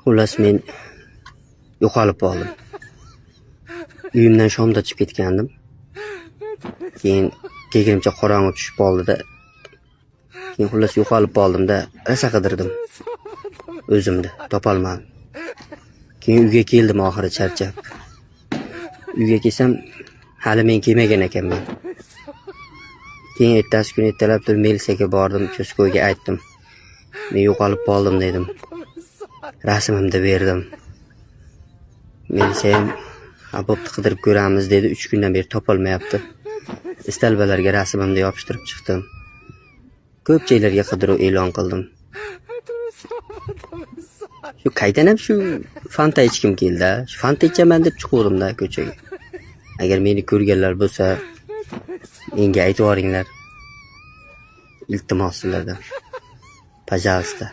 Xullas, men yo'qolib qoldim. Uyimdan shomda chiqib ketgandim. Keyin kelgunimcha qorong'i tushib qoldi-da. Keyin xullas yo'qolib qoldimda, rosa qidirdim. O'zimni topolmadim. Keyin uyga keldim oxiri charchab. Uyga kelsam, hali men kelmagan ekanman. Keyin ertasi kuni ertalab turib militsiyaga bordim, участковой ga aytdim. Men yo'qolib qoldim dedim. Rasmimni berdim. Militsiya ham "Ha, bo'pti, qidirib ko'ramiz" dedi. 3 kundan beri topolmayapti. Столба larga rasmimni yopishtirib chiqdim. Ko'p joylarga qidiruv e'lon qildim. Shu qaytanam shu Fanta ichgim keldi. Shu Fanta ichaman deb chiquvdim-da ko'chaga. Agar meni ko'rganlar bo'lsa, menga aytib yuboringlar. Iltimos sizlardan. Пожалуйста.